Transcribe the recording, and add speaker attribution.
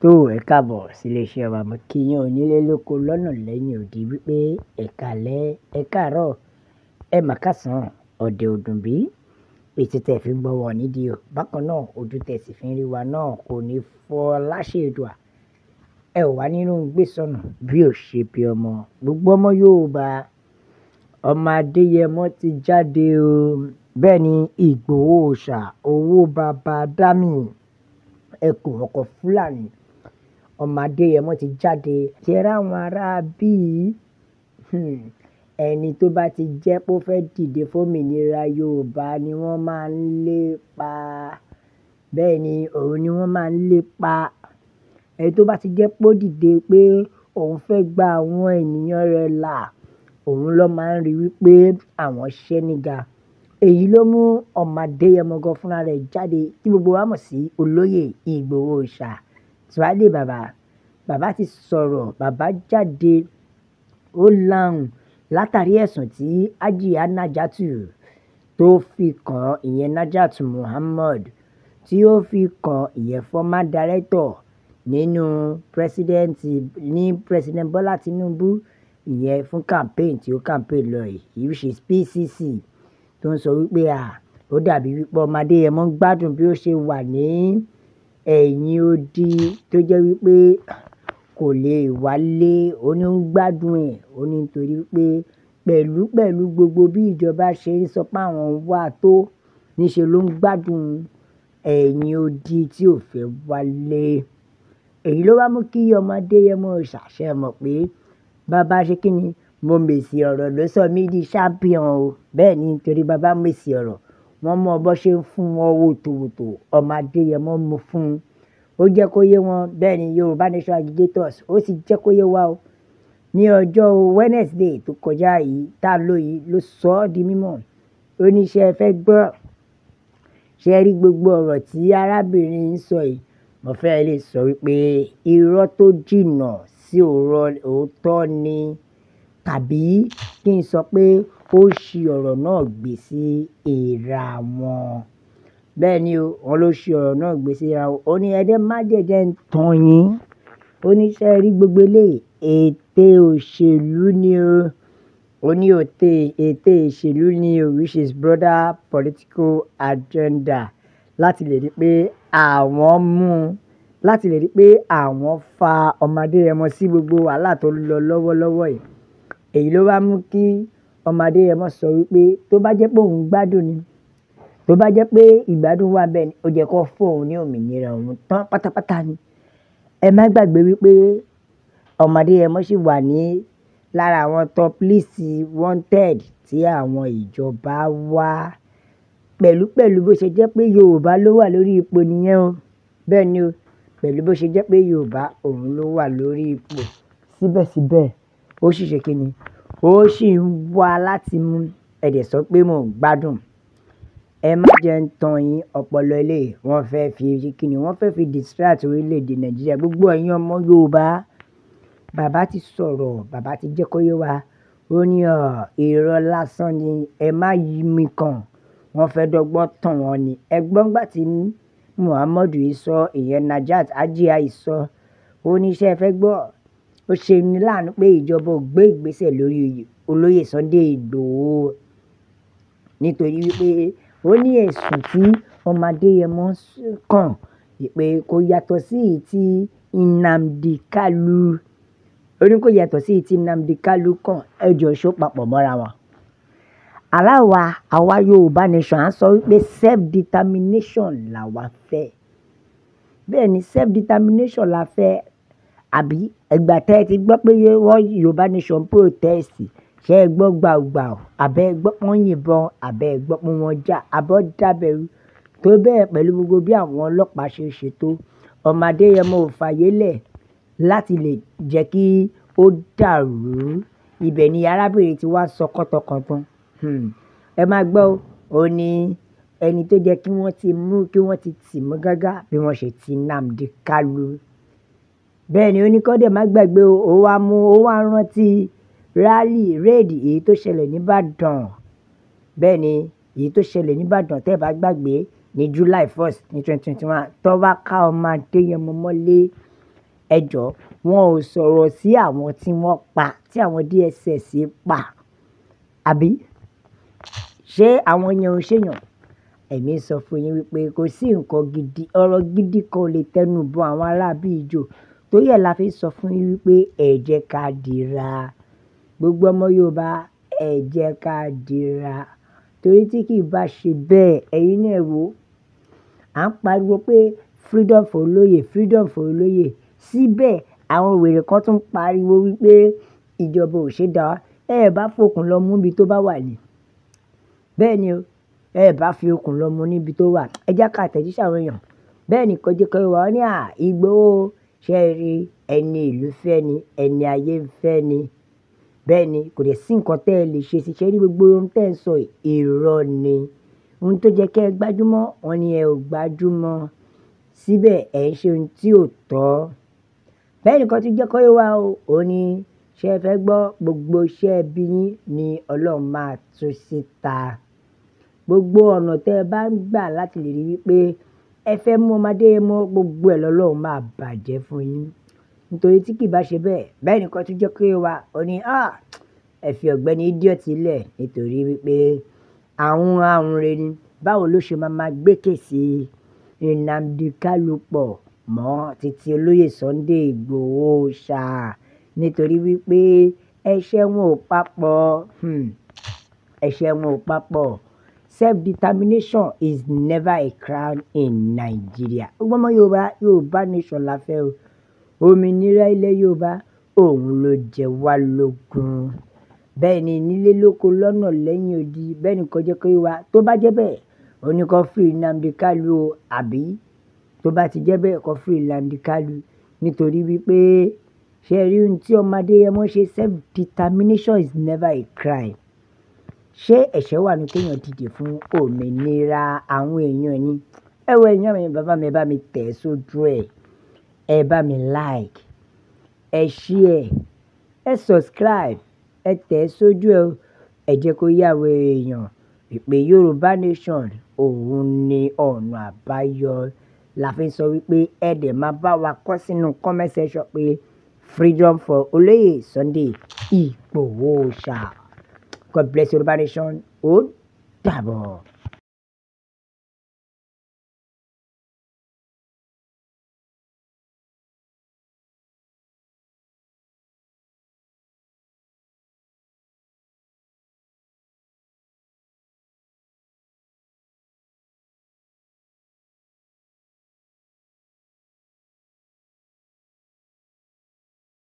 Speaker 1: Tó ẹ káàbọ̀ sí ilé-iṣẹ́ wa, mo kí yín onílé lóko lọ́nà lẹ́yìn odi wípé ẹ káalẹ́, ẹ káàárọ̀, ẹ mà káàsán, ọ̀dẹ̀ ò bí. Etí tẹ fi ń gbọ́ wa nídìí o. Bákan náà, ojú tẹ sì fi ń rí wa náà kò ní fọ́ láṣẹ Èdùà. Ẹ ò wá nínú gbé sọnù bí ò ṣe bí ọmọ. Gbogbo ọmọ Yorùbá, ọmọ Adéyẹmọ ti jáde o. Bẹ́ẹ̀ ni Ìgbòho Òòṣà, owó baba Dámì, ẹkùn ọkọ̀ Fúlàní. Ọmọ Adéyẹmọ ti jáde. Ṣé ẹ ráwọn ará bí? Ẹni tó bá ti jẹ́ pé ó fẹ́ dìde fún òmìnira Yorùbá ni wọ́n máa ń lépa. Bẹ́ẹ̀ ni, òun ni wọ́n máa ń lépa. Ẹni tó bá ti jẹ́ pé ó dìde pé òun fẹ́ gba àwọn ènìyàn rẹ̀ là, òun ló máa ń rí wípé àwọn ṣẹ́ níga. Èyí ló mú ọmọ Adéyẹmọ gan fúnra rẹ̀ jáde tí gbogbo wa mọ̀ sí olóyè Ìgbòho Òòṣà. Tuale bàbá. Bàbá ti sọ̀rọ̀, bàbá jáde, ó lahùn látàrí ẹ̀sùn tí Hajiya Najatu tó fi kan ìyẹn Najat Muhammad tí ó fi kan ìyẹn former director nínú president ní President Bola Tinubu ìyẹn fún campaign tí ó campaign lọ yìí, which is PCC, tó ń sọ wípé ó dàbí wípé ọmọ Adéyẹmọ ń gbádùn bí ó ṣe wà ní ẹ̀yìn odi tó jẹ́ wípé kò lè wálé. Ó ní ó ń gbádùn ẹ̀. Ó ní nítorí pé pẹ̀lú pẹ̀lú gbogbo bí ìjọba ṣe ń sọ pé àwọn ń wá tó, níṣe ló ń gbádùn ẹ̀yìn odi tí ò fẹ́ wálé. Èyí ló wá mú kí ọmọ Adéyẹmọ ṣàṣẹ mọ̀ pé bàbá ṣe kí ni? Mo mèsì ọ̀rọ̀ ló sọ mí di champion o. Bẹ́ẹ̀ ni, nítorí bàbá mèsì ọ̀rọ̀, wọ́n mọ bó ṣe ń fún wọn wòtòwòtò. Ọmọ Adéyẹmọ mú fún un. Ó jẹ́ kó yé wọn. Bẹ́ẹ̀ ni Yorùbá Nation agitators, ó sì jẹ́ kó yé wa o. Ní ọjọ́ Wednesday tó kọjá yìí, tá ló yìí ló sọ ọ́ di mímọ̀. Ó ní ṣé ẹ fẹ́ gbọ́? Ṣé ẹ rí gbogbo ọ̀rọ̀ tí arábìnrin ń sọ yìí? Mo fẹ́ lè sọ wípé irọ́ tó jìnnà sí òótọ́ ni, tàbí kí n sọ pé ó ṣi ọ̀rọ̀ náà gbé sí ìra wọn. Bẹ́ẹ̀ ni o, wọ́n ló ṣi ọ̀rọ̀ náà gbé sí ìra wọn. Ó ní ẹ dẹ́ má jẹ́jẹ́ ń tàn yín. Ó ní ṣé ẹ rí gbogbo eléyìí? Ète òṣèlú ni o. Ó ní ète òṣèlú ni o, which is broader political agenda láti lè rí pé àwọn mú, láti lè rí pé àwọn fa ọmọ Adéyẹmọ sí gbogbo wàhálà tó ń lọ lọ́wọ́lọ́wọ́ yìí. Èyí ló wá mú kí ọmọ Adéyẹmọ sọ wípé tó bá jẹ́ pé òun gbádùn ni, tó bá jẹ́ pé ìgbádùn wà bẹ́ẹ̀ ni, ó jẹ́ kó fún òun ní òmìnira òun tán pátápátá ni. Ẹ má gbàgbé wípé ọmọ Adéyẹmọ sì wà ní lára àwọn top list wanted tí àwọn ìjọba wá. Pẹ̀lú pẹ̀lú bó ṣe jẹ́ pé Yorùbá ló wà lórí ipò nìyẹn o. Bẹ́ẹ̀ ni o. Pẹ̀lú bó ṣe jẹ́ pé Yorùbá òun ló wà lórí ipò. Síbẹ̀síbẹ̀, ó sì ṣe kí ni? Ó sì ń wá láti mú ẹ dẹ̀ sọ pé mò ń gbádùn. Ẹ má jẹ́ ń tàn yín ọpọlọ eléyìí. Wọ́n fẹ́ fi kí ni? Wọ́n fẹ́ fi distract orílẹ̀-èdè Nàìjíríà. Gbogbo ẹ̀yin ọmọ Yorùbá, bàbá ti sọ̀rọ̀, bàbá ti jẹ́ kó yé wa. Ó ní irọ́ lásán ni, ẹ má yí mi kàn. Wọ́n fẹ́ dọ́gbọ́n tàn wọ́n ni. Ẹ gbọ́ ngbà tí Muhammadu yìí sọ, ìyẹn Najat Hajiya yìí sọ. Ó ní ṣé ẹ fẹ́ gbọ́? Ó ṣe ní láàánú pé ìjọba ò gbé ìgbésẹ̀ lórí olóyè Sunday Igboho. Nítorí wípé ó ní ẹ̀sùn tí ọmọ Adéyẹmọ kàn wípé kò yàtọ̀ sí èyí tí Nnamdi Kanu, ó ní kò yàtọ̀ sí èyí tí Nnamdi Kanu kàn. Ẹ jọ ṣó papọ̀ mọ́ra wọn. Aláwa, àwa Yorùbá Nation à ń sọ wípé self determination là wa fẹ́. Bẹ́ẹ̀ ni, self determination la fẹ́. Àbí ìgbà tí ẹ ti gbọ́ pé wọ́n Yorùbá Nation protest, ṣé ẹ gbọ́ gbàùgbàù? Àbí ẹ gbọ́ pé wọ́n yìnbọn? Àbí ẹ gbọ́ pé wọ́n jà? Àbí wọ́n dàbẹ̀rú? Tó bẹ́ẹ̀ pẹ̀lú gbogbo bí àwọn ọlọ́pàá ṣe ṣètò, ọmọ Adéyẹmọ ò fàyè lẹ̀ láti lè jẹ́ kí ó dàrú. Ibẹ̀ ni arábìnrin tí wá sọ kọ́tọkọ̀tàn. Ẹ máa gbọ́ o. Ó ní ẹni tó jẹ́ kí wọ́n ti mú, kí wọ́n ti tì mọ́ gágá bí wọ́n ṣe ti Nnamdi Kanu. Bẹ́ẹ̀ ni ó ní kó dẹ̀ má gbàgbé o. Ó wá mú, ó wá rántí rally raid èyí tó ṣẹlẹ̀ ní Ìbàdàn. Bẹ́ẹ̀ ni, èyí tó ṣẹlẹ̀ ní Ìbàdàn tẹ́ ẹ bá gbàgbé ní July 1st ní 2021 tó wá ká ọmọ Adéyẹmọ mọ́lé. Ẹ jọ̀ọ́, wọn ò sọ̀rọ̀ sí àwọn tí wọ́n pa, tí àwọn DSS pa, àbí? Ṣé àwọn yẹn ò ṣèyàn? Èmi ń sọ fún yín wípé kò sí nǹkan gidi, ọ̀rọ̀ gidi kan ò lè tẹnu bọ àwọn ará bí ijó. Torí ẹ la fi ń sọ fún yín wípé ẹ jẹ́ ká dira. Gbogbo ọmọ Yorùbá, ẹ jẹ́ ká dira. Torí tí kì í bá ṣe bẹ́ẹ̀, ẹ̀yin náà ẹ wò. À ń pariwo pé freedom for Olóyè, freedom for Olóyè. Síbẹ̀ àwọn wèrè kan tún ń pariwo wípé ìjọba ò ṣe dá. Ẹ bá fòkùn lọ mú níbi tó bá wà ní. Bẹ́ẹ̀ ni o. Ẹ bá fi okùn lọ mú níbi tó wà. Ẹ jẹ́ ká àtẹ̀jíṣẹ́ àwọn èèyàn. Bẹ́ẹ̀ ni kọjú kọ ìwà ó ní à, Ìgbòho ṣé ẹ rí ẹni ìlú fẹ́ ni, ẹni ayé ń fẹ́ ni. Bẹ́ẹ̀ ni, kò dẹ̀ sí nǹkan tí ẹ lè ṣe sí i. Ṣé rí gbogbo ohun tí ẹ̀ ń sọ yìí, irọ́ ni. Ohun tó jẹ́ kí ẹ gbájúmọ́, wọ́n ní ẹ ò gbájúmọ́. Síbẹ̀ ẹ̀ ń ṣe ohun tí ò tọ́. Bẹ́ẹ̀ ni kan tí jẹ́ kó yé wa o. Ó ní ṣé ẹ fẹ́ gbọ́ gbogbo iṣẹ́ ẹbí yín ni Ọlọ́run máa tú síta. Gbogbo ọ̀nà tí ẹ bá ń gbà láti lè rí wípé ẹ fẹ́ mú ọmọdé mọ́ gbogbo ẹ̀ lọ́lọ́run máa bàjẹ́ fún yín. Nítorí tí kì í bá ṣe bẹ́ẹ̀, bẹ́ẹ̀ ni kan tí jẹ́ kó yé wa. Ó ní à, ẹ fi ọ̀gbẹ́ni idiot lẹ̀ nítorí wípé àwọn ahunre ni. Báwo ló ṣe máa ma gbé case Nnamdi Kanu pọ̀ mọ́ títí olóyè Sunday Igboho ṣá? Nítorí wípé ẹ̀ṣẹ̀ wọn ò papọ̀. Ẹ̀ṣẹ̀ wọn ò papọ̀. Self-determination is never a crime in Nigeria. Gbogbo ọmọ Yorùbá, Yorùbá nation la fẹ́ o. Òmìnira ilẹ̀ Yorùbá, òun ló jẹ wá lógún. Bẹ́ẹ̀ ni nílé lóko lọ́nà lẹ́yìn odi. Bẹ́ẹ̀ ni kò jẹ́ kó yé wa. Tó bá jẹ́ bẹ́ẹ̀, ó ní kó free Nnamdi Kanu o, àbí? Tó bá ti jẹ́ bẹ́ẹ̀, kó free Nnamdi Kanu. Nítorí wípé ṣé ẹ rí ohun tí ọmọ Adéyẹmọ ṣe, self-determination is never a crime. Ṣé ẹ̀ṣẹ̀ wà ní kí èèyàn dìde fún òmìnira àwọn èèyàn ni? Ẹ wo ẹ̀yin mi, bàbá mi, ẹ bá mi tẹ̀ sójú ẹ. Ẹ bá mi like, ẹ share, ẹ subscribe, ẹ tẹ̀ sójú ẹ o. Ẹ jẹ́ kó yé àwọn èèyàn wípé Yorùbá nation òun ni ọ̀nà àbáyọ. La fi ń sọ wípé ẹ dẹ̀ máa bá wa kọ sínú comment section pé freedom for Olóyè Sunday Igboho ṣá. God bless Yorùbá nation. Ó dàbọ̀.